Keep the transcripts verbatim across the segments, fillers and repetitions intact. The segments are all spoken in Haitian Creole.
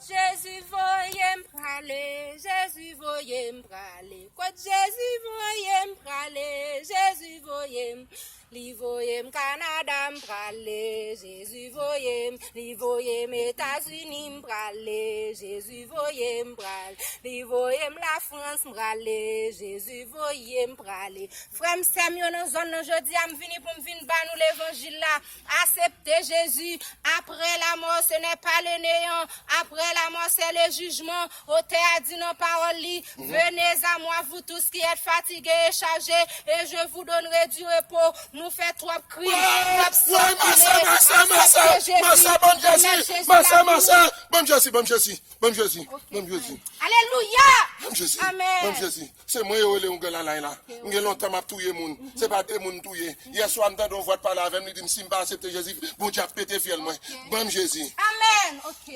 Jezi voye m prale, Jezi voye m prale. Kot Jezi voye m prale, Jezi voye m. Li voye m Kanada m prale, Jezi voye m. Li voye m Etazini m prale, Jezi voye m prale. Li voye m Lafrans m prale, Jezi voye m prale. Frè m, sè m yo nan zòn nan, jodi a m vini pou m vin ba nou levanjil la. Aksepte Jezi. Après la mort, ce n'est pas le néant. Après la mort, c'est le jugement. Otè a di nan pawòl li, venez à moi, vous tous qui êtes fatigués et chargés, et je vous donnerai du repos. Nou fè twòp krim, twòp sangle. Aksepte Jezi. Remèt Jezi lavi nou. Ban m Jezi, ban m Jezi, ban m Jezi, ban m Jezi. Alelouya! Ban m Jezi, ban m Jezi. Se mwen yo rele yon granlalay la. M gen lontan m ap touye moun. Se pa de moun m touye. Yèswa m tande yon vwa t pale avè m, li di m si m pa aksepte Jezi, Bondye ap pete fyèl mwen. Ban m Jezi. Amèn. Ok.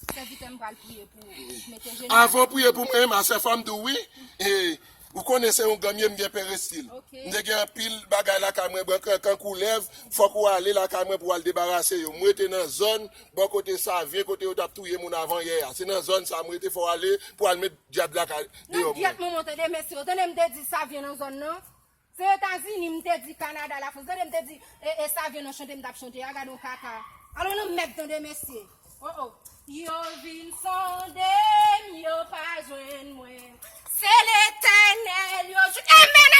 Sèvitè m pral priye pou ou. Mete jenou. Avan w priye pou mwen, ma sè, fò m di w wi. E, ou konnen se yon granm ye, m gen perestil. M te gen anpil bagay lakay mwen, bran kankan, koulèv. Fòk ou ale lakay mwen pou w al debarase yo. M rete nan zòn bò kote Savyen, kote yo t ap touye moun avan yè a. Se nan zòn sa a m rete, fò w ale pou w al met dyab lakay deyò mwen. Nan gyèt manman w tande mesye, w tande m te di Savyen nan zòn nan. Se Etazini m te di, Kanada, Lafrans. Tande m te di, e, e Savyen nan chante m t ap chante a, gade yon kaka. Alò nan mèd tande mesye. Oh, oh. Yo vin sonde m, yo pa jwenn mwen. Se Letènèl yo jwenn. Amèn,